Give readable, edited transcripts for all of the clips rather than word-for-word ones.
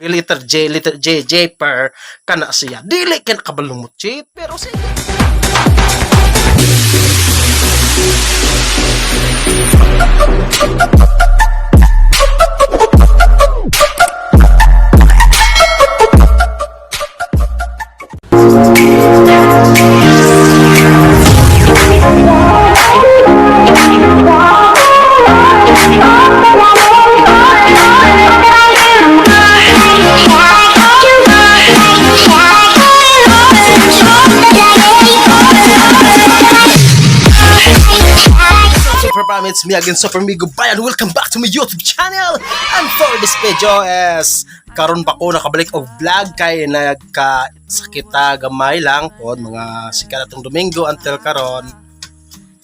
Letter J, letter J, J per kana siya. Dili kin kabalong mo cheat, pero sige. Super Pam, it's me again, Super Migo Bayan. Welcome back to my YouTube channel. And for this video is karon pa ko nakabalik og vlog kay nagkasakita gamay lang pod mga sikat atong Domingo until karon.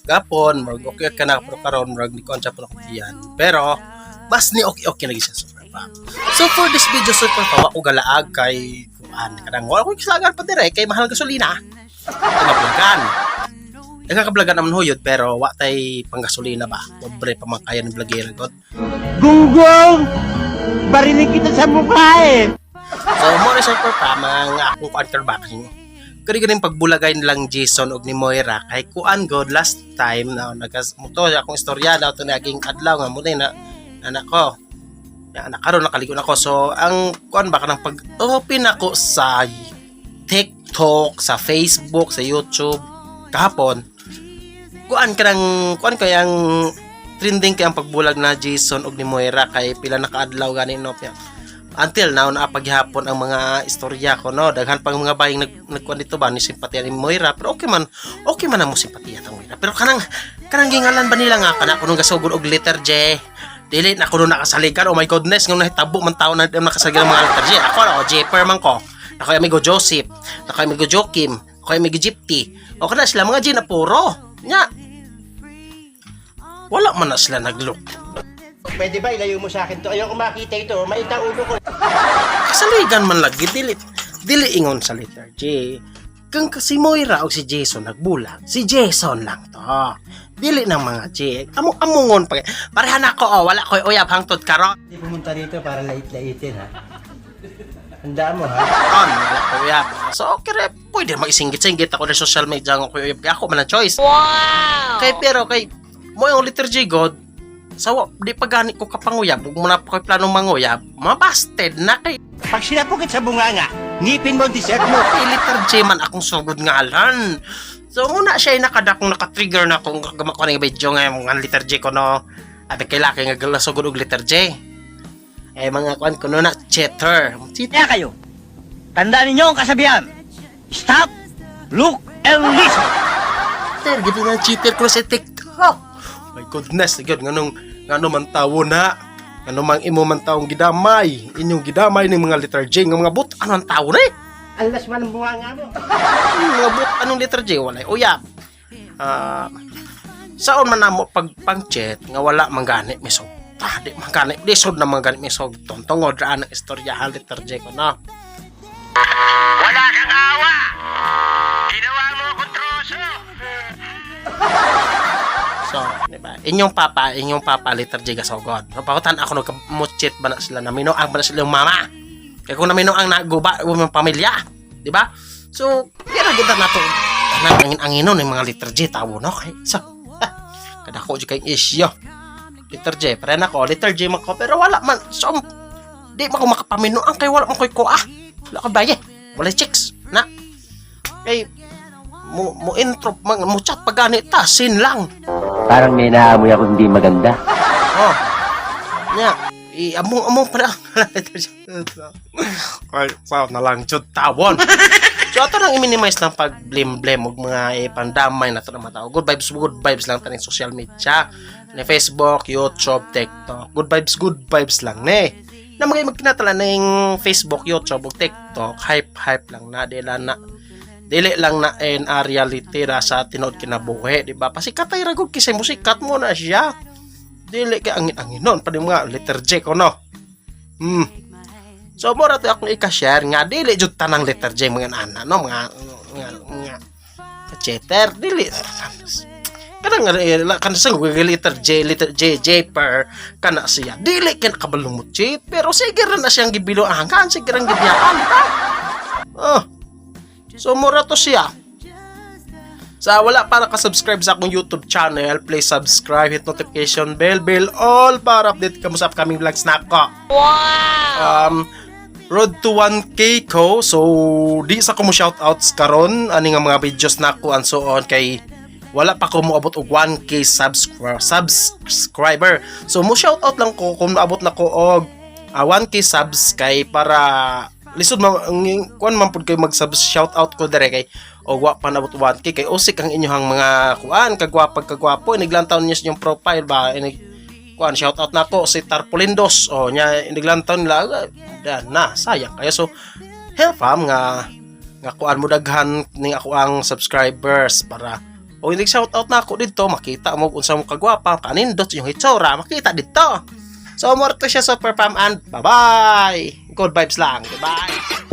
Gapon, murag okay ka na pero karon murag ni kontra po ako tiyan. Pero mas ni okay okay lagi siya, Super Pam. So for this video, Super Pam, ako galaag kay kuan kanang wala ko kislagan pa dire kay mahal gasolina. Ito. Nagkakablagan naman huyod pero wa tay panggasolina ba. Pobre pa man kaya ng blagera god. Gunggong! Barinig kita sa mukha eh! So mo ni Super Pam ang akong quarterbacking. Kani ganing pagbulagay nilang Jason og ni Moira kay kuan god last time na nagas muto akong istorya na to naging adlaw nga mo na anak ko. Ya, anak karon nakaligo na ko. So ang kuan ba kanang pag open ako sa TikTok, sa Facebook, sa YouTube kahapon, kuan kanang kuan kay ang trending kay ang pagbulag na Jason og ni Moira kay pila na kaadlaw gani no piya. Until now naa paghapon ang mga istorya ko no, daghan pang mga baying nagkuan dito ba ni simpatiya ni Moira, pero okay man ang mo simpatiya tang Moira, pero kanang kanang gingalan ba nila nga kana kuno gasugod og letter J, dili na kuno nakasaligan. Oh my goodness, ngano nahitabo man tawo na nakasaligan ang mga letter J. Ako na J per man ko, ako amigo Joseph, ako amigo Joaquim, ako amigo Gypty o kana sila mga J na puro nya wala man na sila naglook. Pwede ba ilayo mo sa akin to? Ayoko makita ito. Maita ulo ko. Kasaligan man lagi, dili dili ingon sa letter J. Kang si Moira o si Jason nagbulag, si Jason lang to, dili ng mga J. Amo amongon pa parehan ako. Oh, wala koy uyab hangtod karon. Hindi pumunta rito para lait-laitin ha. Handaan mo ha. On wala koy uyab, so okay re, pwede mag-isingit-singit ako sa social media nga koy uyab kay ako man ang choice. Wow, kay pero kay mo yung letter J god sawa di pa gani ko kapanguyab ug mo na pa koy planong manguyab, mabasted na kay. Pag sinapukit sa bunganga, ngipin mo ang dessert mo. Kay letter J man akong sugod ngalan. So muna siya ay nakadakong nakatrigger na akong gama ko ng video nga mga letter J ko no. Abi kay laki nga gala sugod og letter J. Eh mga kuan ko no na cheater. Cheater. Kaya kayo, tandaan ninyo ang kasabihan. Stop, look, and listen. Gito na cheater ko sa TikTok. My goodness, gyud nganong ngano man tawo na. Ngano mang imo man taong gidamay, inyong gidamay ning mga letter J nga mga but ano ang tawo na eh. Alas man ang bunganga mo. Mga but anong letter J walay uyab. Ah, saon man namo pag pang-chat nga wala man gani misog. Ah, di man gani, di sud na man gani misog. Tungod ra ang istoryahan letter J ko na. Wala kang awa! Ginawa mo akong troso! So, di ba? Inyong papa letter J gasogod. So, pakutan ako nagka-chat ba na sila namino ang ba na sila yung mama. Kaya kung namino ang naguba yung pamilya, di ba? So, kaya kita nato angin anginon ng mga letter J tawo no kay so kadako jud kay issue. Letter J, pre na ko, letter J man ko, pero wala man so di man ko makapamino ang kay wala man koy ko ah. Wala ko baye. Wala chicks na. Kay mo mo intro mo chat pa gani ta sin lang. Parang may naamoy ako hindi maganda. Oh. Nya, i-among-among pa na. Ay, sao na lang jud tawon. So ato nang i-minimize lang pag blame-blame og mga pandamay na to ng mga tao. Good vibes lang taning social media. Ni Facebook, YouTube, TikTok. Good vibes lang ni. Na mga magkinatala ning Facebook, YouTube ug TikTok, hype hype lang na dila na dili lang na in a reality ra sa tinuod kinabuhi, di ba? Pasikat ay ra gud kisay mo sikat mo na siya. Dili kay angin-anginon pa di mga letter J ko no. So mora to akong ika-share nga dili jud tanang letter J mga ana no, mga mga cheater dili. Kanang kana sa letter J, letter J, J per kana siya. Dili kin kabalo mo cheat, pero sige ra na siyang gibilo hanggan sige rang gibiyaan ta. Oh. So mura to siya. Sa wala pa naka-subscribe sa akong YouTube channel, please subscribe, hit notification bell, bell all para update ka mo sa upcoming vlogs nako. Wow! Road to 1K ko, so di sa ko mo shoutouts karon ani nga mga videos nako and so on kay wala pa ko moabot og 1K subscriber. So mo shoutout lang ko kung naabot na ko og 1K subs kay para lisod man kuan man pud kay mag sub shoutout ko dire kay og wa pa naabot 1K kay usik ang inyong mga kuan kagwapag kagwapo, iniglantaw niyo sa inyong profile ba, inig kuan shoutout nako si Tarpolindos, oh, nya iniglantaw nila, ah, na sayang kaya. So help fam nga nga kuan mo daghan ning ako ang subscribers para o hindi shoutout na ako dito makita mo kung unsa mo kagwapa, kanindot yung hitsura makita dito. So more to siya, super fam, and bye bye, good vibes lang, goodbye.